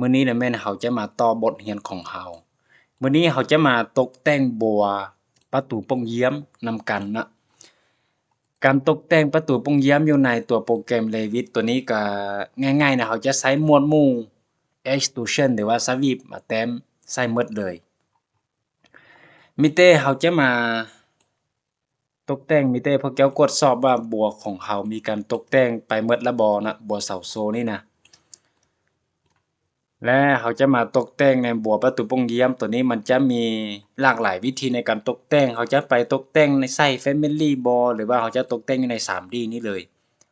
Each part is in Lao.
ມື້ນີ້ນະແມ່ນເຮົາຈະມາຕໍ່ບົດຮຽນຂອງເຮົາ. ມື້ນີ້ເຮົາຈະມາຕົກແຕ່ງບົວປະຕູປ່ອງຢ້ຽມນຳກັນເນາະ. ການຕົກແຕ່ງປະຕູປ່ອງຢ້ຽມຢູ່ໃນຕົວໂປຣແກຣມ Revit ຕົວນີ້ກໍງ່າຍໆນະ, ເຮົາຈະໃຊ້ໝວດໝູ່ Extrusion ຫຼືວ່າ Sweep ມາແຕ້ມໃສ່ໝົດເລີຍ. ມີແຕ່ເຮົາຈະມາຕົກແຕ່ງ, ມີແຕ່ພວກເຈົ້າກວດສອບວ່າບົວຂອງເຮົາມີການຕົກແຕ່ງໄປໝົດລະບໍ່ນະ, ບົວເສົາໂຊນີ້ນະ. ແລະ ເຮົາຈະມາຕົກແຕ່ງໃນບົວປະຕູປ່ອງຢ້ຽມຕົວນີ້, ມັນຈະມີຫຼາກຫຼາຍວິທີໃນການຕົກແຕ່ງ. ເຮົາຈະໄປຕົກແຕ່ງໃນໃສ່ Family ບໍ່ ຫຼືວ່າເຮົາຈະຕົກແຕ່ງຢູ່ໃນ ສາມດີ ນີ້ເລີຍ.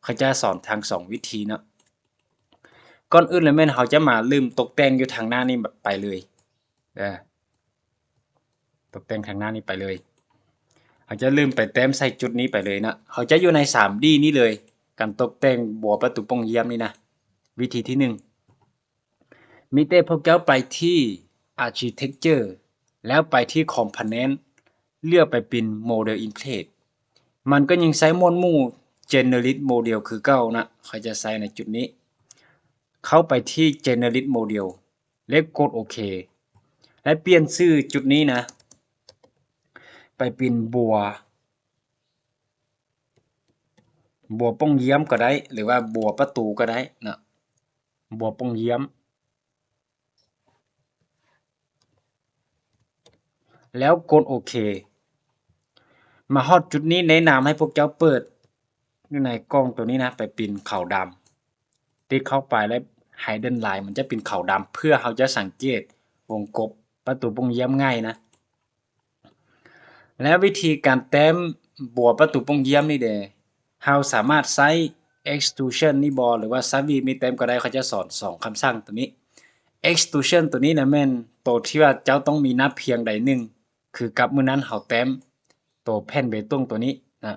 ເຂົາຈະສອນທັງສອງວິທີເນາະ. ກ່ອນອື່ນເລີຍແມ່ນເຮົາຈະມາເລີ່ມຕົກແຕ່ງຢູ່ທາງໜ້ານີ້ໄປເລີຍ. ເອີ ຕົກແຕ່ງທາງໜ້ານີ້ໄປເລີຍ. ເຮົາຈະເລີ່ມໄປແຕ້ມໃສ່ຈຸດນີ້ໄປເລີຍເນາະ. ເຮົາຈະຢູ່ໃນ ສາມດີ ນີ້ເລີຍ, ການຕົກແຕ່ງບົວປະຕູປ່ອງຢ້ຽມນີ້ນະ. ວິທີທີໜຶ່ງ ມີແຕ່ພວກເຈົ້າໄປທີ່ Architecture ແລ້ວໄປທີ່ Component ເລືອກໄປເປັນ Model in Place. ມັນກໍຍັງໃຊ້ໝວດໝູ່ Generic Model ຄືເກົ່ານະ, ຂ້ອຍຈະໃຊ້ໃນຈຸດນີ້. ເຂົ້າໄປທີ່ Generic Model ແລ້ວກົດໂອເຄ ແລະ ປ່ຽນຊື່ຈຸດນີ້ນະ ໄປເປັນບົວ ບົວປ່ອງຢ້ຽມກໍໄດ້ ຫຼືວ່າບົວປະຕູກໍໄດ້ເນາະ, ບົວປ່ອງຢ້ຽມ ແລ້ວກົດໂອເຄ. ມາຮອດຈຸດນີ້ ແນະນຳໃຫ້ພວກເຈົ້າເປີດຢູ່ໃນກ່ອງຕົວນີ້ນະ ໄປເປັນຂາວດຳ, ຕິດເຂົ້າໄປແລ້ວ Hidden Line ມັນຈະເປັນຂາວດຳ ເພື່ອເຮົາຈະສັງເກດວົງກົບປະຕູປ່ອງຢ້ຽມງ່າຍນະ. ແລ້ວວິທີການແຕ້ມບົວປະຕູປ່ອງຢ້ຽມນີ້ເດ ເຮົາສາມາດໃຊ້ Extrusion ນີ້ບໍ່ ຫຼືວ່າ Sweep ນີ້ແຕ້ມກໍໄດ້. ເຂົາຈະສອນສອງຄຳສັ່ງຕົວນີ້. Extrusion ຕົວນີ້ນະແມ່ນໂຕທີ່ວ່າເຈົ້າຕ້ອງມີໜ້າພຽງໃດໜຶ່ງ ຄືກັບມື້ນັ້ນເຮົາແຕ້ມໂຕແຜ່ນເບຕົງຕົວນີ້ນະ.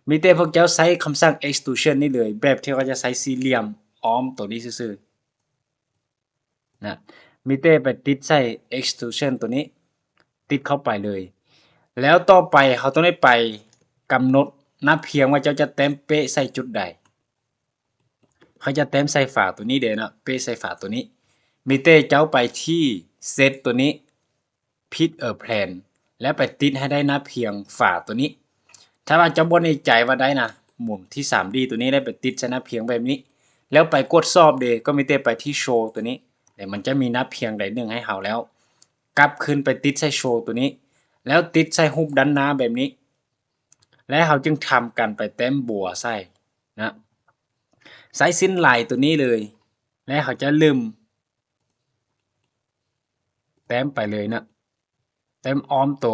ມີແຕ່ພວກເຈົ້າໃຊ້ຄຳສັ່ງ Extrusion ນີ້ເລີຍ, ແບບທີ່ເຂົາຈະໃຊ້ສີ່ຫຼ່ຽມອ້ອມຕົວນີ້ຊື່ໆ. ນະ ມີແຕ່ໄປຕິດໃສ່ Extrusion ຕົວນີ້ ຕິດເຂົ້າໄປເລີຍ. ແລ້ວຕໍ່ໄປເຮົາຕ້ອງໄດ້ໄປກຳນົດໜ້າພຽງວ່າເຈົ້າຈະແຕ້ມເປະໃສ່ຈຸດໃດ. ເຂົາຈະແຕ້ມໃສ່ຝາຕົວນີ້ເດເນາະ, ເປະໃສ່ຝາຕົວນີ້. ມີແຕ່ເຈົ້າໄປທີ່ Set ຕົວນີ້ Pick a Plane ແລ້ວໄປຕິດໃຫ້ໄດ້ໜ້າພຽງຝາຕົວນີ້. ຖ້າວ່າເຈົ້າບໍ່ແນ່ໃຈວ່າໄດ້ນະ, ໝູນທີ່ ສາມດີ ຕົວນີ້ ແລ້ວໄປຕິດໃສ່ໜ້າພຽງແບບນີ້. ແລ້ວໄປກວດສອບເດ ກໍມີແຕ່ໄປທີ່ Show ຕົວນີ້ ແລ້ວມັນຈະມີໜ້າພຽງໃດໜຶ່ງໃຫ້ເຮົາແລ້ວ. ກັບຄືນໄປຕິດໃສ່ Show ຕົວນີ້ ແລ້ວຕິດໃສ່ຮູບດ້ານໜ້າແບບນີ້. ແລ້ວເຮົາຈຶ່ງທຳການໄປແຕ້ມບົວໃສ່ນະ. ໃຊ້ເສັ້ນລາຍຕົວນີ້ເລີຍ ແລ້ວເຮົາຈະເລີ່ມ ແຕ້ມໄປເລີຍນະ, ແຕ້ມອ້ອມໂຕ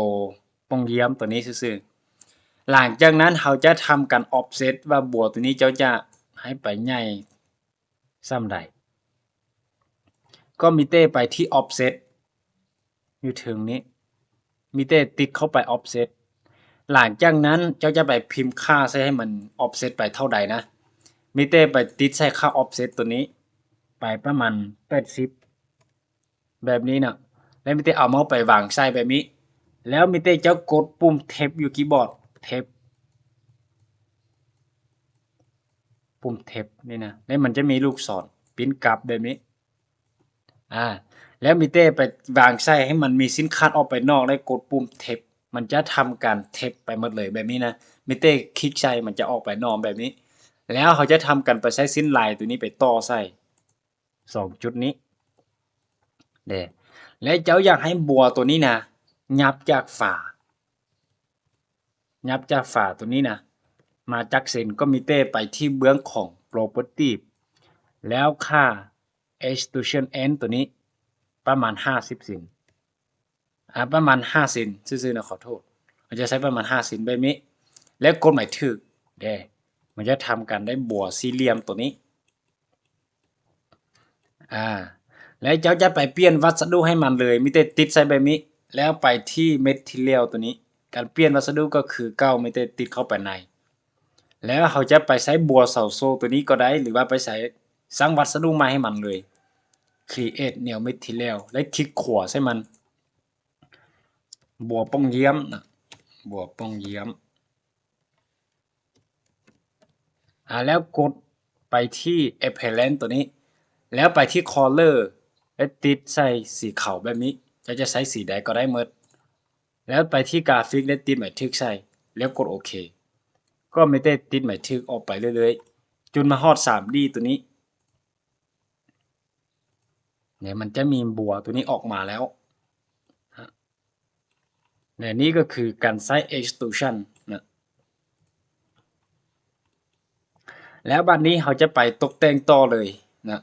ປ່ອງຢ້ຽມຕົວນີ້ຊື່ໆ. ຫຼັງຈາກນັ້ນເຮົາຈະທຳການ offset ວ່າບົວຕົວນີ້ເຈົ້າຈະໃຫ້ໄປໃຫຍ່ສ່ຳໃດ. ກໍມີແຕ່ໄປທີ່ offset ຢູ່ເທິງນີ້, ມີແຕ່ຕິດເຂົ້າໄປ offset. ຫຼັງຈາກນັ້ນເຈົ້າຈະໄປພິມຄ່າໃສ່ໃຫ້ມັນ offset ໄປເທົ່າໃດນະ, ມີແຕ່ໄປຕິດໃສ່ຄ່າ offset ຕົວນີ້ ໄປປະມານແປດສິບ ແບບນີ້ເນາະ, ແລ້ວມີແຕ່ເອົາເມົາສ໌ໄປວາງໃສ່ແບບນີ້, ແລ້ວມີແຕ່ເຈົ້າກົດປຸ່ມ Tab ຢູ່ຄີບອດ Tab ປຸ່ມ Tab ນີ້ນະ, ແລ້ວມັນຈະມີລູກສອນປິ່ນກັບແບບນີ້. ອາ ແລ້ວມີແຕ່ໄປວາງໃສ່ໃຫ້ມັນມີເສັ້ນຂາດອອກໄປນອກ ແລ້ວກົດປຸ່ມ Tab ມັນຈະທຳການ Tab ໄປໝົດເລີຍແບບນີ້ນະ, ມີແຕ່ຄລິກໃສ່ມັນຈະອອກໄປນອກແບບນີ້. ແລ້ວເຮົາຈະທຳການໄປໃຊ້ເສັ້ນລາຍຕົວນີ້ໄປຕໍ່ໃສ່ສອງຈຸດນີ້ເດ້. ແລ້ວເຈົ້າຢາກໃຫ້ບົວຕົວນີ້ນະ ຫຍັບຈາກຝາ ຫຍັບຈາກຝາຕົວນີ້ນະ ມາຈັກເຊັນ ກໍມີແຕ່ໄປທີ່ເບື້ອງຂອງ Property ແລ້ວຄ່າ Extrusion End ຕົວນີ້ ປະມານຫ້າສິບເຊັນ ອາ ປະມານຫ້າເຊັນຊື່ໆນະ, ຂໍໂທດ, ເຮົາຈະໃຊ້ປະມານຫ້າເຊັນແບບນີ້ ແລ້ວກົດໝາຍຖືກເດ້, ມັນຈະທຳການໄດ້ບົວສີ່ຫຼ່ຽມຕົວນີ້. ອາ ແລ້ວເຈົ້າຈະໄປປ່ຽນວັດສະດຸໃຫ້ມັນເລີຍ, ມີແຕ່ຕິດໃສ່ແບບນີ້ ແລ້ວໄປທີ່ Material ຕົວນີ້, ການປ່ຽນວັດສະດຸກໍຄືເກົ່າ, ມີແຕ່ຕິດເຂົ້າໄປໃນ. ແລ້ວເຮົາຈະໄປໃຊ້ບົວເສົາໂຊຕົວນີ້ກໍໄດ້ ຫຼືວ່າໄປໃຊ້ ສ້າງວັດສະດຸໃໝ່ໃຫ້ມັນເລີຍ, Create New Material ແລ້ວຄລິກຂວາໃສ່ມັນ, ບົວປ່ອງຢ້ຽມນະ, ບົວປ່ອງຢ້ຽມ. ອາ ແລ້ວກົດໄປທີ່ Appearance ຕົວນີ້ ແລ້ວໄປທີ່ Color ແລະ ຕິດໃສ່ສີຂາວແບບນີ້. ເຈົ້າຈະໃຊ້ສີໃດກໍໄດ້ໝົດ. ແລ້ວໄປທີ່ກຣາຟິກ ແລະ ຕິດໝາຍຖືກໃສ່ ແລ້ວກົດໂອເຄ. ກໍມີແຕ່ຕິດໝາຍຖືກອອກໄປເລື້ອຍໆ ຈົນມາຮອດສາມດີຕົວນີ້. ນີ້ ມັນຈະມີບົວຕົວນີ້ອອກມາແລ້ວ. ແລະ ນີ້ກໍຄືການໃຊ້ extrusion ນະ. ແລ້ວບັດນີ້ເຮົາຈະໄປຕົກແຕ່ງຕໍ່ເລີຍນະ.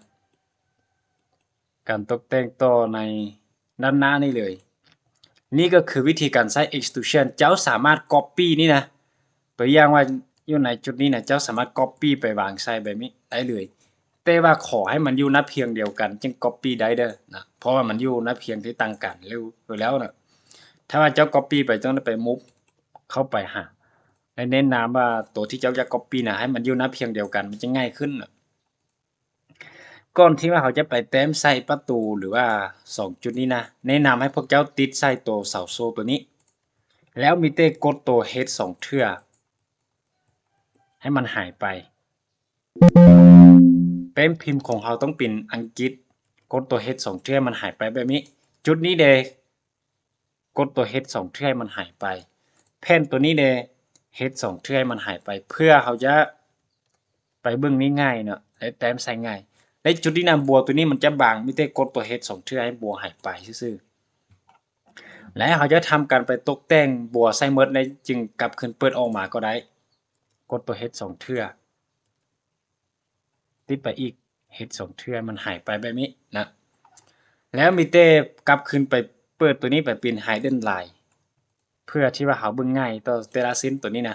ການຕົກແຕ່ງຕໍ່ໃນດ້ານໜ້ານີ້ເລີຍ. ນີ້ກໍຄືວິທີການໃຊ້ extrusion. ເຈົ້າສາມາດ copy ນີ້ນະ, ຕົວຢ່າງວ່າຢູ່ໃນຈຸດນີ້ນະ, ເຈົ້າສາມາດ copy ໄປວາງໃສ່ແບບນີ້ໄດ້ເລີຍ. ແຕ່ວ່າຂໍໃຫ້ມັນຢູ່ໜ້າພຽງດຽວກັນຈຶ່ງ copy ໄດ້ເດີນະ, ເພາະວ່າມັນຢູ່ໜ້າພຽງທີ່ຕ່າງກັນແລ້ວ, ແລ້ວນະ. ຖ້າວ່າເຈົ້າ copy ໄປ ຕ້ອງໄດ້ໄປ move ເຂົ້າໄປຫາ ແລະ ແນະນຳວ່າຕົວທີ່ເຈົ້າຢາກ copy ນະ ໃຫ້ມັນຢູ່ໜ້າພຽງດຽວກັນ ມັນຈະງ່າຍຂຶ້ນນະ. ກ່ອນທີ່ວ່າເຮົາຈະໄປແຕ້ມໃສ່ປະຕູ ຫຼືວ່າສອງຈຸດນີ້ນະ, ແນະນຳໃຫ້ພວກເຈົ້າຕິດໃສ່ໂຕເສົາໂສ້ຕົວນີ້ ແລ້ວມີແຕ່ກົດໂຕ H ສອງເທື່ອໃຫ້ມັນຫາຍໄປ. ແປ້ນພິມຂອງເຮົາຕ້ອງເປັນອັງກິດ, ກົດໂຕ H ສອງເທື່ອໃຫ້ມັນຫາຍໄປແບບນີ້. ຈຸດນີ້ເດ ກົດຕົວ H ສອງເທື່ອໃຫ້ມັນຫາຍໄປ. ແຜ່ນຕົວນີ້ເດ H ສອງເທື່ອໃຫ້ມັນຫາຍໄປ ເພື່ອເຮົາຈະໄປເບິ່ງງ່າຍໆເນາະ ແລະ ແຕ້ມໃສ່ງ່າຍ. ແລະ ຈຸດນີ້ນະ ບົວຕົວນີ້ມັນຈະບາງ, ມີແຕ່ກົດຕົວ H ສອງເທື່ອໃຫ້ບົວຫາຍໄປຊື່ໆ. ແລະ ເຮົາຈະທຳການໄປຕົກແຕ່ງບົວໃສ່ໝົດ ແລະ ຈຶ່ງກັບຄືນເປີດອອກມາກໍໄດ້. ກົດຕົວ H ສອງເທື່ອ ຕິດໄປອີກ H ສອງເທື່ອມັນຫາຍໄປແບບນີ້ນະ. ແລ້ວມີແຕ່ກັບຄືນໄປເປີດຕົວນີ້ໄປເປັນ Hidden Line ເພື່ອທີ່ວ່າເຮົາເບິ່ງງ່າຍຕໍ່ແຕ່ລະເສັ້ນຕົວນີ້ນະ.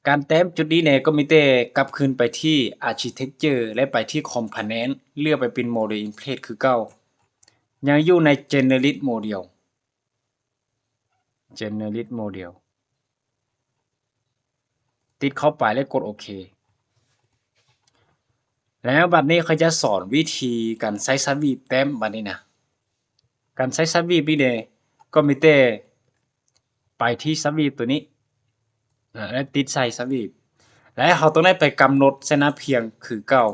ການແຕ້ມຈຸດນີ້ແດ່ກໍມີແຕ່ກັບຄືນໄປທີ່ Architecture ແລະ ໄປທີ່ Component ເລືອກໄປເປັນ Model in Place ຄືເກົ່າ. ຍັງຢູ່ໃນ Generic Model Generic Model ຕິດເຂົ້າໄປ ແລ້ວກົດໂອເຄ. ແລ້ວບັດນີ້ຂ້ອຍຈະສອນວິທີການໃຊ້ສະວີບແຕ້ມບັດນີ້ນະ. ການໃຊ້ສະວີບນີ້ເດ ກໍມີແຕ່ໄປທີ່ສະວີບຕົວນີ້ ອາ ແລ້ວຕິດໃສ່ສະວີບ ແລ້ວເຮົາຕ້ອງໄດ້ໄປກຳນົດໃສ່ໜ້າພຽງຄືເກົ່າ.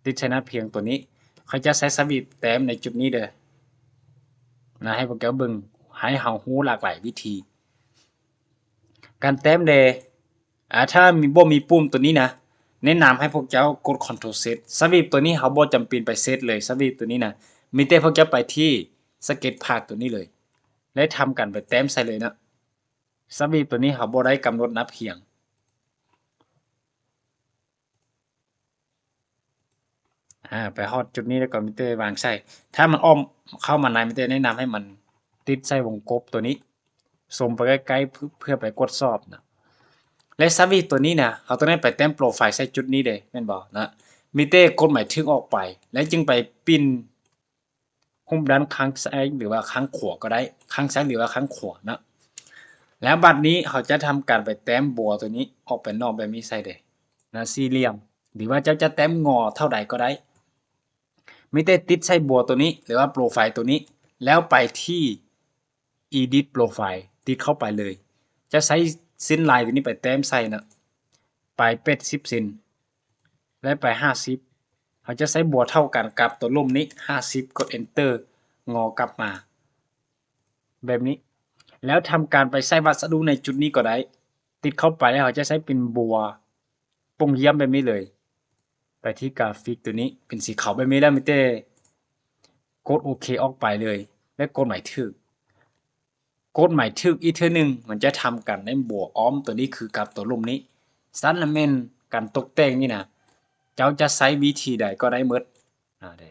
ຕິດໃສ່ໜ້າພຽງຕົວນີ້ ຂ້ອຍຈະໃຊ້ສະວີບແຕ້ມໃນຈຸດນີ້ເດີນະ ໃຫ້ພວກເຈົ້າເບິ່ງ ໃຫ້ເຮົາຮູ້ຫຼາກຫຼາຍວິທີການແຕ້ມເດ. ອາ ຖ້າມີ ບໍ່ມີປຸ່ມຕົວນີ້ນະ ແນະນຳໃຫ້ພວກເຈົ້າກົດ Ctrl Z. ສະວີບຕົວນີ້ເຮົາບໍ່ຈຳເປັນໄປ Z ເລີຍ, ສະວີບຕົວນີ້ນະ ມີແຕ່ພວກເຈົ້າໄປທີ່ Sketch Path ຕົວນີ້ເລີຍ ແລະ ທຳການໄປແຕ້ມໃສ່ເລີຍນະ. ສະວີບຕົວນີ້ເຮົາບໍ່ໄດ້ກຳນົດໜ້າພຽງ. ອາ ໄປຮອດຈຸດນີ້ແລ້ວກໍມີແຕ່ວາງໃສ່. ຖ້າມັນອ້ອມເຂົ້າມາໃນ ມີແຕ່ແນະນຳໃຫ້ມັນຕິດໃສ່ວົງກົບຕົວນີ້ ຊູມໄປໃກ້ໆ ເພື່ອ ເພື່ອໄປກວດສອບນະ. ແລະ ສະວີບຕົວນີ້ນະ ເຮົາຕ້ອງໄດ້ໄປແຕ້ມໂປຣໄຟລ໌ໃສ່ຈຸດນີ້ເດ້ ແມ່ນບໍ່ນະ? ມີແຕ່ກົດໝາຍຖືກອອກໄປ ແລ້ວຈຶ່ງໄປປິ່ນ ຮູບດ້ານຂ້າງຊ້າຍ ຫຼືວ່າຂ້າງຂວາກໍໄດ້, ຂ້າງຊ້າຍ ຫຼືວ່າຂ້າງຂວາເນາະ. ແລ້ວບັດນີ້ເຮົາຈະທຳການໄປແຕ້ມບົວຕົວນີ້ອອກໄປນອກແບບນີ້ໃສ່ເດ້ນະ ສີ່ຫຼ່ຽມ ຫຼືວ່າເຈົ້າຈະແຕ້ມງໍເທົ່າໃດກໍໄດ້. ມີແຕ່ຕິດໃສ່ບົວຕົວນີ້ ຫຼືວ່າໂປຣໄຟລ໌ຕົວນີ້ ແລ້ວໄປທີ່ Edit Profile ຕິດເຂົ້າໄປເລີຍ. ຈະໃຊ້ເສັ້ນລາຍຕົວນີ້ໄປແຕ້ມໃສ່ນະ ໄປແປດສິບເຊັນ ແລະ ໄປຫ້າສິບ. ເຮົາຈະໃຊ້ບົວເທົ່າກັນກັບຕົວລຸ່ມນີ້ ຫ້າສິບ ກົດ Enter ງໍກັບມາແບບນີ້. ແລ້ວທຳການໄປໃສ່ວັດສະດຸໃນຈຸດນີ້ກໍໄດ້. ຕິດເຂົ້າໄປແລ້ວເຮົາຈະໃຊ້ເປັນບົວປ່ອງຢ້ຽມແບບນີ້ເລີຍ. ໄປທີ່ກຣາຟິກຕົວນີ້ເປັນສີຂາວແບບນີ້ແລ້ວ ມີແຕ່ກົດໂອເຄອອກໄປເລີຍ ແລະ ກົດໝາຍຖືກ. ກົດໝາຍຖືກອີກເທື່ອໜຶ່ງ ມັນຈະທຳການໄດ້ບົວອ້ອມຕົວນີ້ຄືກັບຕົວລຸ່ມນີ້. ຊັ້ນລະແມ່ນການຕົກແຕ່ງນີ້ນະ ເຈົ້າຈະໃຊ້ວິທີໃດກໍໄດ້ໝົດ. ອາ ເດ້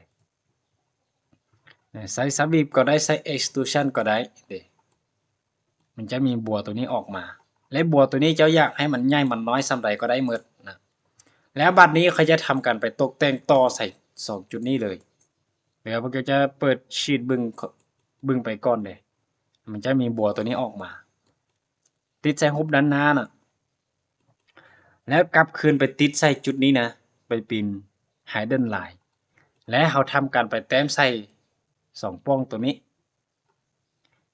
ໃຊ້ສະວີບກໍໄດ້ ໃຊ້ Extrusion ກໍໄດ້ເດ້. ມັນຈະມີບົວຕົວນີ້ອອກມາ ແລະ ບົວຕົວນີ້ເຈົ້າຢາກໃຫ້ມັນໃຫຍ່ມັນນ້ອຍສ່ຳໃດກໍໄດ້ໝົດນະ. ແລ້ວບັດນີ້ຂ້ອຍຈະທຳການໄປຕົກແຕ່ງຕໍ່ໃສ່ສອງຈຸດນີ້ເລີຍ. ແລ້ວພວກເຈົ້າຈະເປີດ Sheet ເບິ່ງ ເບິ່ງໄປກ່ອນເດ້. ມັນຈະມີບົວຕົວນີ້ອອກມາ ຕິດໃສ່ຮູບດ້ານໜ້ານະ ແລ້ວກັບຄືນໄປຕິດໃສ່ຈຸດນີ້ນະ ໄປເປັນ Hidden Line ແລະ ເຮົາທຳການໄປແຕ້ມໃສ່ສອງປ່ອງຕົວນີ້.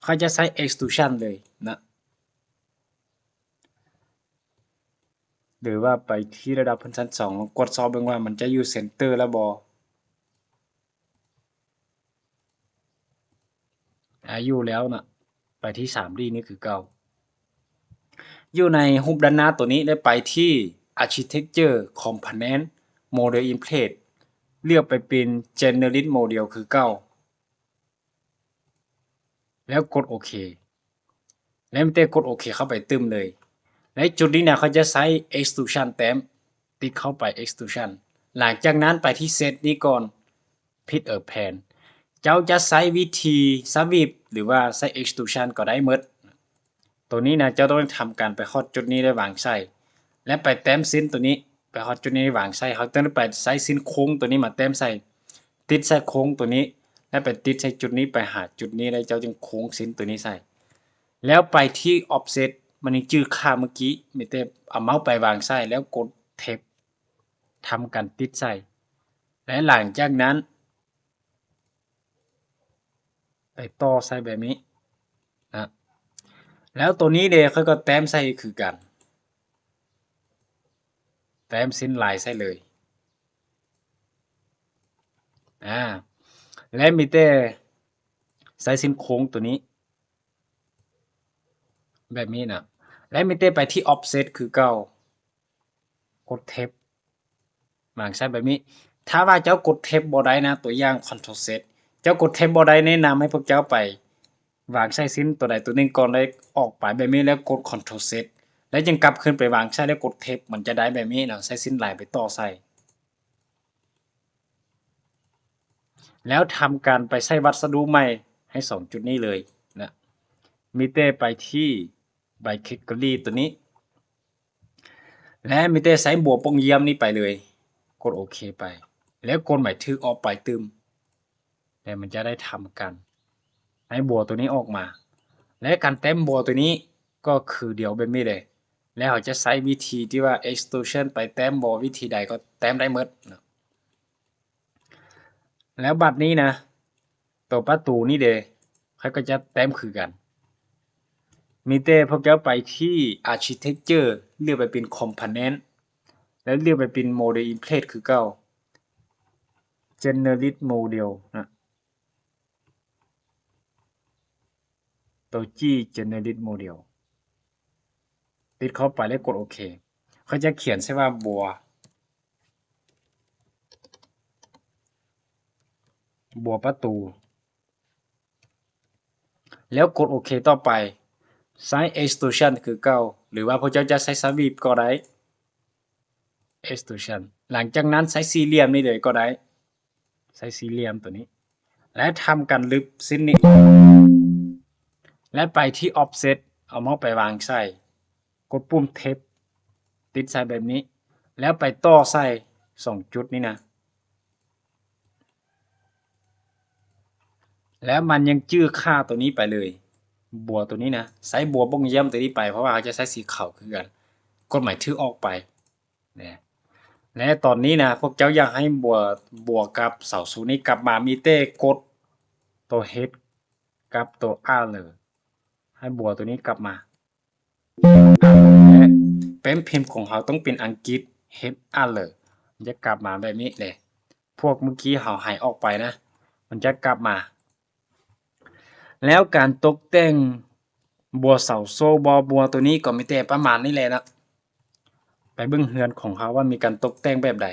ຂ້ອຍຈະໃຊ້ Extrusion ເລີຍນະ ຫຼືວ່າໄປທີ່ລະດັບພື້ນຊັ້ນສອງ ລອງກວດສອບເບິ່ງວ່າມັນຈະຢູ່ Center ແລ້ວບໍ່. ອາ ຢູ່ແລ້ວນະ ໄປທີ່ສາມດີນີ້ຄືເກົ່າ. ຢູ່ໃນຮູບດ້ານໜ້າໂຕນີ້ ແລ້ວໄປທີ່ Architecture Component Model in Place ເລືອກໄປເປັນ Generic Model ຄືເກົ່າ ແລ້ວກົດໂອເຄ ແລ້ວມີແຕ່ກົດໂອເຄເຂົ້າໄປຕື່ມເລີຍ. ໃນຈຸດນີ້ນະ ເຂົາຈະໃຊ້ Extrusion ແຕ້ມ ຕິດເຂົ້າໄປ Extrusion. ຫຼັງຈາກນັ້ນໄປທີ່ Set ນີ້ກ່ອນ Pick a Plane ເຈົ້າຈະໃຊ້ວິທີ Sweep ຫຼືວ່າໃຊ້ Extrusion ກໍໄດ້ໝົດ. ໂຕນີ້ນະ ເຈົ້າຕ້ອງໄດ້ທຳການໄປຮອດຈຸດນີ້ ແລ້ວວາງໃສ່ ແລະ ໄປແຕ້ມເສັ້ນໂຕນີ້ ໄປຮອດຈຸດນີ້ ວາງໃສ່. ເຮົາຕ້ອງໄດ້ໄປໃຊ້ເສັ້ນໂຄ້ງໂຕນີ້ມາແຕ້ມໃສ່ ຕິດໃສ່ໂຄ້ງໂຕນີ້ ແລ້ວໄປຕິດໃສ່ຈຸດນີ້ ໄປຫາຈຸດນີ້ ແລ້ວເຈົ້າຈຶ່ງໂຄ້ງເສັ້ນໂຕນີ້ໃສ່. ແລ້ວໄປທີ່ Offset ມັນຍັງຈື່ຄ່າເມື່ອກີ້ ມີແຕ່ເອົາເມົາສ໌ໄປວາງໃສ່ ແລ້ວກົດ Tab ທຳການຕິດໃສ່ ແລະ ຫຼັງຈາກນັ້ນ ໄປຕໍ່ໃສ່ແບບນີ້ນະ. ແລ້ວໂຕນີ້ເດ ຂ້ອຍກໍແຕ້ມໃສ່ຄືກັນ ແຕ້ມເສັ້ນລາຍໃສ່ເລີຍ. ອາ ແລະ ມີແຕ່ໃຊ້ເສັ້ນໂຄ້ງໂຕນີ້ ແບບນີ້ນະ ແລະ ມີແຕ່ໄປທີ່ Offset ຄືເກົ່າ ກົດ Tab ວາງໃສ່ແບບນີ້. ຖ້າວ່າເຈົ້າກົດ Tab ບໍ່ໄດ້ນະ ຕົວຢ່າງ Ctrl Z ເຈົ້າກົດ Tab ບໍ່ໄດ້ ແນະນຳໃຫ້ພວກເຈົ້າໄປວາງໃສ່ເສັ້ນຕົວໃດຕົວໜຶ່ງກ່ອນ ແລ້ວອອກໄປແບບນີ້ ແລ້ວກົດ Ctrl Z ແລ້ວຈຶ່ງກັບຄືນໄປວາງໃສ່ ແລ້ວກົດ Tab ມັນຈະໄດ້ແບບນີ້ເນາະ ໃຊ້ເສັ້ນລາຍໄປຕໍ່ໃສ່ ແລ້ວທຳການໄປໃສ່ວັດສະດຸໃໝ່ໃຫ້ສອງຈຸດນີ້ເລີຍນະ. ມີແຕ່ໄປທີ່ Bicycle ໂຕນີ້ ແລະ ມີແຕ່ໃຊ້ບົວປ່ອງຢ້ຽມນີ້ໄປເລີຍ ກົດໂອເຄໄປ ແລ້ວກົດໝາຍຖືກອອກໄປຕື່ມ ແລ້ວມັນຈະໄດ້ທຳການໃຫ້ບົວໂຕນີ້ອອກມາ ແລະ ການແຕ້ມບົວໂຕນີ້ກໍຄືດຽວແບບນີ້ເລີຍ ແລ້ວເຮົາຈະໃຊ້ວິທີທີ່ວ່າ Extrusion ໄປແຕ້ມບົວວິທີໃດກໍແຕ້ມໄດ້ໝົດນະ. ແລ້ວບັດນີ້ນະ ໂຕປະຕູນີ້ເດ ຂ້ອຍກໍຈະແຕ້ມຄືກັນ ມີແຕ່ພວກເຈົ້າໄປທີ່ Architecture ເລືອກໄປເປັນ Component ແລ້ວເລືອກໄປເປັນ Model in Place ຄືເກົ່າ Generic Model ນະ ໂຕຈີ Generic Model ຕິດເຂົ້າໄປ ແລ້ວກົດໂອເຄ. ຂ້ອຍຈະຂຽນໃສ່ວ່າບົວ ບົວປະຕູ ແລ້ວກົດໂອເຄຕໍ່ໄປ. ໃຊ້ Extrusion ຄືເກົ່າ ຫຼືວ່າພວກເຈົ້າຈະໃຊ້ Sweep ກໍໄດ້ Extrusion. ຫຼັງຈາກນັ້ນໃຊ້ສີ່ຫຼ່ຽມນີ້ເລີຍກໍໄດ້ ໃຊ້ສີ່ຫຼ່ຽມໂຕນີ້ ແລະ ທຳການລຶບເສັ້ນນີ້ ແລະ ໄປທີ່ Offset ເອົາເມົາສ໌ໄປວາງໃສ່ ກົດປຸ່ມ Tab ຕິດໃສ່ແບບນີ້ ແລ້ວໄປຕໍ່ໃສ່ສອງຈຸດນີ້ນະ ແລ້ວມັນຍັງຈື່ຄ່າໂຕນີ້ໄປເລີຍ ບົວໂຕນີ້ນະ ໃຊ້ບົວປ່ອງຢ້ຽມໂຕນີ້ໄປ ເພາະວ່າເຮົາຈະໃຊ້ສີຂາວຄືກັນ ກົດໝາຍຖືກອອກໄປ ແລະ ແລະ ຕອນນີ້ນະ ພວກເຈົ້າຢາກໃຫ້ບົວ ບົວກັບເສົາສູງນີ້ກັບມາ ມີແຕ່ກົດໂຕ Head ກັບໂຕ Other ໃຫ້ບົວໂຕນີ້ກັບມາ ແລະ ແປ້ນພິມຂອງເຮົາຕ້ອງເປັນອັງກິດ Head Other ມັນຈະກັບມາແບບນີ້ເລີຍ ພວກເມື່ອກີ້ເຮົາຫາຍອອກໄປນະ ມັນຈະກັບມາ. ແລ້ວການຕົກແຕ່ງບົວເສົາໂສ້ບໍ່ ບົວໂຕນີ້ກໍມີແຕ່ປະມານນີ້ແຫຼະເນາະ ໄປເບິ່ງເຮືອນຂອງເຮົາວ່າມີການຕົກແຕ່ງແບບໃດ.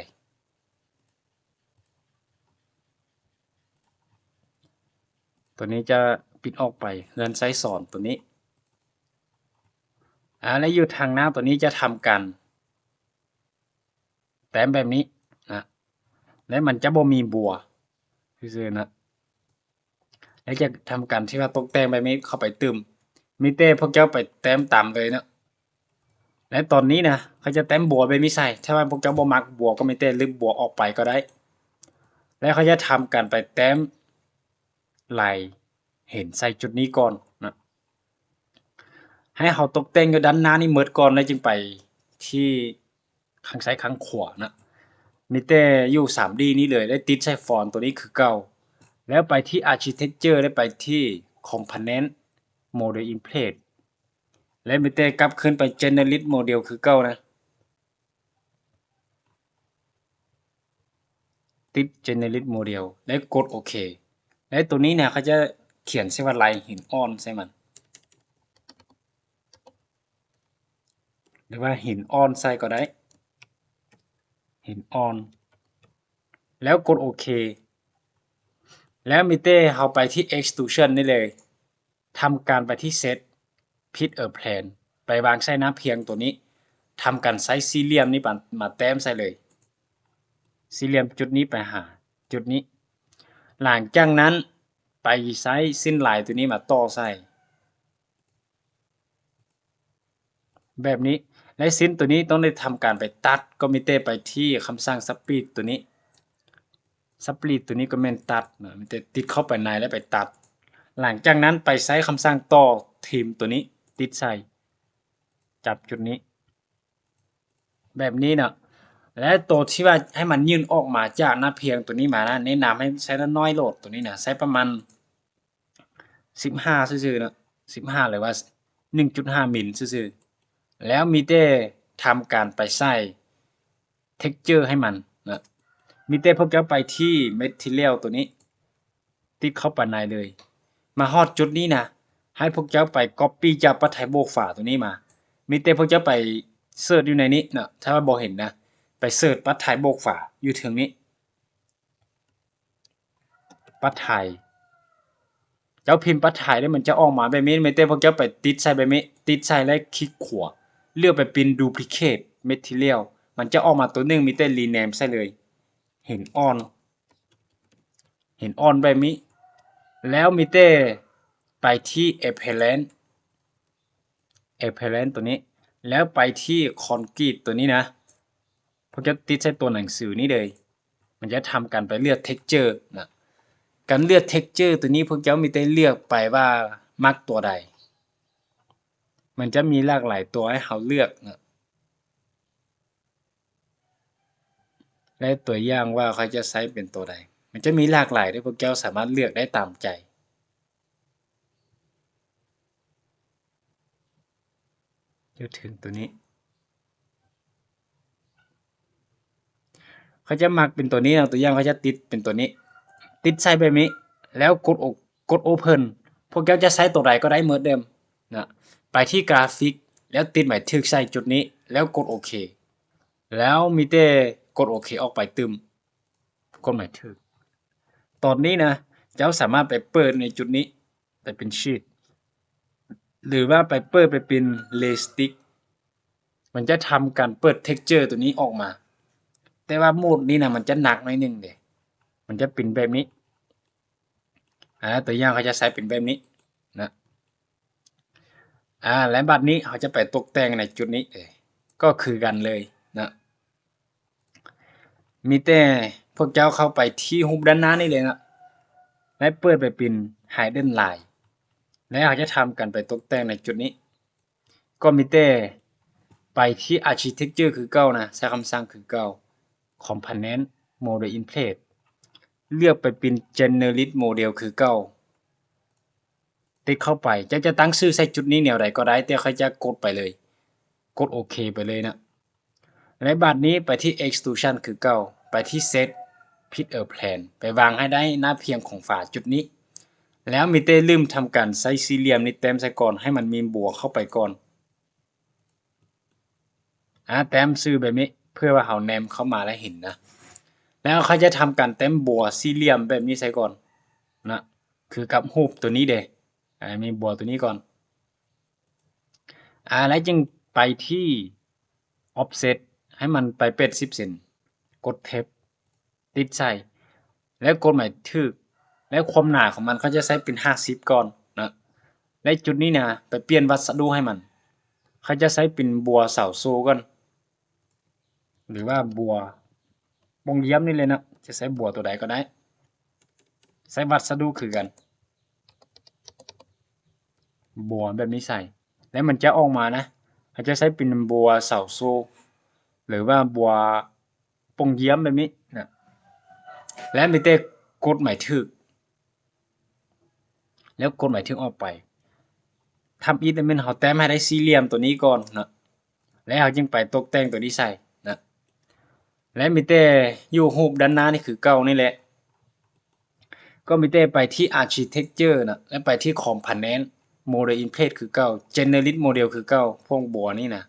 ໂຕນີ້ຈະປິດອອກໄປ ເຮືອນໄຊສອນໂຕນີ້ ອາ ແລະ ຢູ່ທາງໜ້າໂຕນີ້ຈະທຳການ ແຕ້ມແບບນີ້ນະ ແລະ ມັນຈະບໍ່ມີບົວຊື່ໆນະ ແລະ ຈະທຳການທີ່ວ່າຕົກແຕ່ງແບບນີ້ເຂົ້າໄປຕື່ມ ມີແຕ່ພວກເຈົ້າໄປແຕ້ມຕາມເລີຍເນາະ ແລະ ຕອນນີ້ນະ ຂ້ອຍຈະແຕ້ມບົວແບບນີ້ໃສ່ ຖ້າວ່າພວກເຈົ້າບໍ່ມັກບົວກໍມີແຕ່ລຶບບົວອອກໄປກໍໄດ້ ແລະ ຂ້ອຍຈະທຳການໄປແຕ້ມ ໄລ່ເຫັນໃສ່ຈຸດນີ້ກ່ອນນະ ໃຫ້ເຮົາຕົກແຕ່ງຢູ່ດ້ານໜ້ານີ້ໝົດກ່ອນ ແລ້ວຈຶ່ງໄປທີ່ຂ້າງຊ້າຍຂ້າງຂວານະ ມີແຕ່ຢູ່ສາມດີນີ້ເລີຍ ແລ້ວຕິດໃສ່ຟອນໂຕນີ້ຄືເກົ່າ ແລ້ວໄປທີ່ Architecture ແລ້ວໄປທີ່ Component Model in Place ແລ້ວມີແຕ່ກັບຄືນໄປ Generic Model ຄືເກົ່ານະ. ຕິດ Generic Model ແລ້ວກົດໂອເຄ ແລ້ວໂຕນີ້ນະ ເຂົາຈະ ຂຽນໃສ່ວ່າລາຍຫີນອ່ອນໃສ່ມັນ ຫຼືວ່າຫີນອ່ອນໃສ່ກໍໄດ້ ຫີນອ່ອນ ແລ້ວກົດໂອເຄ ແລ້ວມີແຕ່ເຮົາໄປທີ່ extrusion ນີ້ເລີຍ ທຳການໄປທີ່ set pick a plane ໄປວາງໃສ່ໜ້າພຽງໂຕນີ້ ທຳການໃຊ້ສີ່ຫຼ່ຽມນີ້ມາ ມາແຕ້ມໃສ່ເລີຍ ສີ່ຫຼ່ຽມຈຸດນີ້ໄປຫາຈຸດນີ້ ຫຼັງຈາກນັ້ນໄປໃຊ້ເສັ້ນລາຍໂຕນີ້ມາຕໍ່ໃສ່ ແບບນີ້ ແລະ ເສັ້ນໂຕນີ້ຕ້ອງໄດ້ທຳການໄປຕັດ ກໍມີແຕ່ໄປທີ່ຄຳສັ່ງ split ໂຕນີ້ split ໂຕນີ້ກໍແມ່ນຕັດນະ ມີແຕ່ຕິດເຂົ້າໄປໃນແລ້ວໄປຕັດ ຫຼັງຈາກນັ້ນໄປໃຊ້ຄຳສັ່ງຕໍ່ trim ໂຕນີ້ ຕິດໃສ່ ຈັບຈຸດນີ້ ແບບນີ້ເນາະ ແລະ ໂຕທີ່ວ່າໃຫ້ມັນຍື່ນອອກມາຈາກໜ້າພຽງໂຕນີ້ມານະ ແນະນຳໃຫ້ໃຊ້ນ້ອຍໆໂລດ ໂຕນີ້ນະ ໃຊ້ປະມານ ສິບຫ້າຊື່ໆເນາະ ສິບຫ້າ ຫຼືວ່າ ໜຶ່ງຈຸດຫ້າມິນຊື່ໆ ແລ້ວມີແຕ່ທຳການໄປໃສ່ texture ໃຫ້ມັນນະ ມີແຕ່ພວກເຈົ້າໄປທີ່ material ໂຕນີ້ ຕິດເຂົ້າໄປໃນເລີຍ ມາຮອດຈຸດນີ້ນະ ໃຫ້ພວກເຈົ້າໄປ copy ຈາກປັດໄຖບວກຝາໂຕນີ້ມາ ມີແຕ່ພວກເຈົ້າໄປ search ຢູ່ໃນນີ້ເນາະ ຖ້າວ່າບໍ່ເຫັນນະ ໄປ search ປັດໄຖບວກຝາຢູ່ເທິງນີ້ ປັດໄຖ ເຈົ້າພິມປັດໄຖແລ້ວມັນຈະອອກມາແບບນີ້ ມີແຕ່ພວກເຈົ້າໄປຕິດໃສ່ແບບນີ້ ຕິດໃສ່ແລ້ວຄລິກຂວາ ເລືອກໄປເປັນ duplicate material ມັນຈະອອກມາໂຕໜຶ່ງ ມີແຕ່ rename ໃສ່ເລີຍ ຫີນອ່ອນ ຫີນອ່ອນແບບນີ້ ແລ້ວມີແຕ່ໄປທີ່ appearance appearance ໂຕນີ້ ແລ້ວໄປທີ່ concrete ໂຕນີ້ນະ ພວກເຈົ້າຕິດໃສ່ຕົວໜັງສືນີ້ເລີຍ ມັນຈະທຳການໄປເລືອກ texture ນະ ການເລືອກ texture ໂຕນີ້ ພວກເຈົ້າມີແຕ່ເລືອກໄປວ່າມັກຕົວໃດ ມັນຈະມີຫຼາກຫຼາຍຕົວໃຫ້ເຮົາເລືອກນະ ແລະ ຕົວຢ່າງວ່າຂ້ອຍຈະໃຊ້ເປັນຕົວໃດ ມັນຈະມີຫຼາກຫຼາຍເດີ້ ພວກເຈົ້າສາມາດເລືອກໄດ້ຕາມໃຈ ຢູ່ເທິງໂຕນີ້ ຂ້ອຍຈະມັກເປັນໂຕນີ້ເນາະ ຕົວຢ່າງຂ້ອຍຈະຕິດເປັນໂຕນີ້ ຕິດໃສ່ແບບນີ້ ແລ້ວກົດໂອ ກົດ open ພວກເຈົ້າຈະໃຊ້ໂຕໃດກໍໄດ້ໝົດເດີ້ນະ ໄປທີ່ກຣາຟິກ ແລ້ວຕິດໝາຍຖືກໃສ່ຈຸດນີ້ ແລ້ວກົດໂອເຄ ແລ້ວມີແຕ່ກົດໂອເຄອອກໄປຕື່ມ ກົດໝາຍຖືກ ຕອນນີ້ນະ ເຈົ້າສາມາດໄປເປີດໃນຈຸດນີ້ ໄປເປັນ sheet ຫຼືວ່າໄປເປີດໄປເປັນ realistic ມັນຈະທຳການເປີດ texture ໂຕນີ້ອອກມາ ແຕ່ວ່າໂໝດນີ້ນະ ມັນຈະໜັກໜ້ອຍໜຶ່ງເດ້ ມັນຈະເປັນແບບນີ້ ອາ ຕົວຢ່າງເຂົາຈະໃຊ້ເປັນແບບນີ້ນະ ອາ ແລະ ບັດນີ້ເຮົາຈະໄປຕົກແຕ່ງໃນຈຸດນີ້ເອ ກໍຄືກັນເລີຍນະ ມີແຕ່ພວກເຈົ້າເຂົ້າໄປທີ່ຮູບດ້ານໜ້ານີ້ເລີຍເນາະ ແລະ ເປີດໄປເປັນ hidden line ແລະ ເຮົາຈະທຳການໄປຕົກແຕ່ງໃນຈຸດນີ້ ກໍມີແຕ່ໄປທີ່ architecture ຄືເກົ່ານະ ໃຊ້ຄຳສັ່ງຄືເກົ່າ component model in place ເລືອກໄປເປັນ generic model ຄືເກົ່າ ຕິດເຂົ້າໄປ ເຈົ້າຈະຕັ້ງຊື່ໃສ່ຈຸດນີ້ແນວໃດກໍໄດ້ ແຕ່ຂ້ອຍຈະກົດໄປເລີຍ ກົດໂອເຄໄປເລີຍນະ ແລະ ບາດນີ້ໄປທີ່ extrusion ຄືເກົ່າ ໄປທີ່ set pick a plane ໄປວາງໃຫ້ໄດ້ໜ້າພຽງຂອງຝາຈຸດນີ້ ແລ້ວມີແຕ່ລືມທຳການໃຊ້ສີ່ຫຼ່ຽມນີ້ແຕ້ມໃສ່ກ່ອນ ໃຫ້ມັນມີບົວເຂົ້າໄປກ່ອນ ອາ ແຕ້ມຊື່ແບບນີ້ ເພື່ອວ່າເຮົາແນມເຂົ້າມາແລ້ວເຫັນນະ ແລ້ວເຂົາຈະທຳການແຕ້ມບົວສີ່ຫຼ່ຽມແບບນີ້ໃສ່ກ່ອນນະ ຄືກັບຮູບໂຕນີ້ເດ້ ອາ ມີບົວໂຕນີ້ກ່ອນ ອາ ແລ້ວຈຶ່ງໄປທີ່ offset ໃຫ້ມັນໄປແປດສິບເຊັນ ກົດ tab ຕິດໃສ່ ແລ້ວກົດໝາຍຖືກ ແລ້ວຄວາມໜາຂອງມັນເຂົາຈະໃຊ້ເປັນຫ້າສິບກ່ອນນະ ແລະ ຈຸດນີ້ນະ ໄປປ່ຽນວັດສະດຸໃຫ້ມັນ ເຂົາຈະໃຊ້ເປັນບົວເສົາໂສ້ກ່ອນ ຫຼືວ່າບົວປ່ອງຢ້ຽມນີ້ເລີຍເນາະ ຈະໃຊ້ບົວໂຕໃດກໍໄດ້ ໃຊ້ວັດສະດຸຄືກັນ ບົວແບບນີ້ໃສ່ ແລ້ວມັນຈະອອກມານະ ເຮົາຈະໃຊ້ເປັນບົວເສົາໂສ້ ຫຼືວ່າບົວປ່ອງຢ້ຽມແບບນີ້ນະ ແລ້ວມີແຕ່ກົດໝາຍຖືກ ແລ້ວກົດໝາຍຖືກອອກໄປ ທຳອິດແມ່ນເຮົາແຕ້ມໃຫ້ໄດ້ສີ່ຫຼ່ຽມໂຕນີ້ກ່ອນນະ ແລ້ວເຮົາຈຶ່ງໄປຕົກແຕ່ງໂຕນີ້ໃສ່ນະ ແລະ ມີແຕ່ຢູ່ຮູບດ້ານໜ້ານີ້ຄືເກົ່ານີ້ແຫຼະ ກໍມີແຕ່ໄປທີ່ Architecture ນະ ແລະ ໄປທີ່ Component Model in Place ຄືເກົ່າ, Generic Model ຄືເກົ່າ, ພວກບົວນີ້ນະ.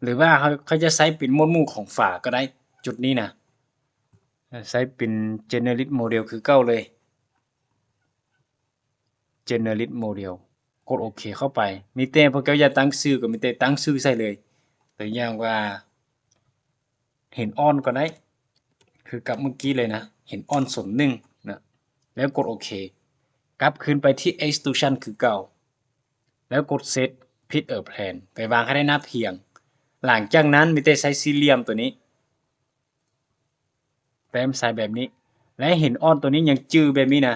ຫຼືວ່າເຮົາ ເຂົາຈະໃຊ້ເປັນໝວດໝູ່ຂອງຝາກໍໄດ້, ຈຸດນີ້ນະ ໃຊ້ເປັນ Generic Model ຄືເກົ່າເລີຍ. Generic Model ກົດໂອເຄເຂົ້າໄປ. ມີແຕ່ພວກເຈົ້າຢາກຕັ້ງຊື່ກໍມີແຕ່ຕັ້ງຊື່ໃສ່ເລີຍ. ຕົວຢ່າງວ່າ ຫີນອ່ອນກໍໄດ້ ຄືກັບເມື່ອກີ້ເລີຍນະ, ຫີນອ່ອນໂຊນໜຶ່ງນະ, ແລ້ວກົດໂອເຄ. ກັບຄືນໄປທີ່ Extrusion ຄືເກົ່າ ແລ້ວກົດ Set Pick a Plane ໄປວາງໃຫ້ໄດ້ໜ້າພຽງ. ຫຼັງຈາກນັ້ນມີແຕ່ໃຊ້ສີ່ຫຼ່ຽມຕົວນີ້ ແຕ້ມໃສ່ແບບນີ້ ແລະ ຫີນອ່ອນຕົວນີ້ຍັງຈື່ແບບນີ້ນະ,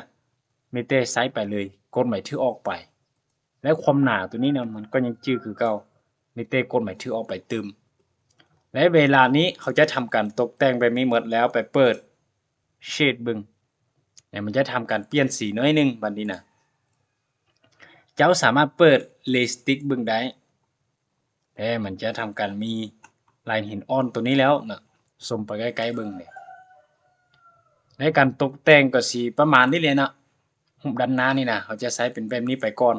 ມີແຕ່ໃຊ້ໄປເລີຍ, ກົດໝາຍຖືກອອກໄປ ແລະ ຄວາມໜາຕົວນີ້ນະ ມັນກໍຍັງຈື່ຄືເກົ່າ, ມີແຕ່ກົດໝາຍຖືກອອກໄປຕື່ມ. ແລະ ເວລານີ້ເຮົາຈະທຳການຕົກແຕ່ງແບບນີ້ໝົດແລ້ວ ໄປເປີດ Shade ເບິ່ງ ແລະ ມັນຈະທຳການປ່ຽນສີໜ້ອຍໜຶ່ງ. ບັດນີ້ນະ ເຈົ້າສາມາດເປີດ Realistic ເບິ່ງໄດ້. ແຕ່ມັນຈະທຳການມີລາຍຫີນອ່ອນຕົວນີ້ແລ້ວນະ, ຊູມໄປໃກ້ໆເບິ່ງເດ. ໃນການຕົກແຕ່ງກໍຊິປະມານນີ້ແຫຼະນະ, ຮູບດ້ານໜ້ານີ້ນະ ເຮົາຈະໃຊ້ເປັນແບບນີ້ໄປກ່ອນ.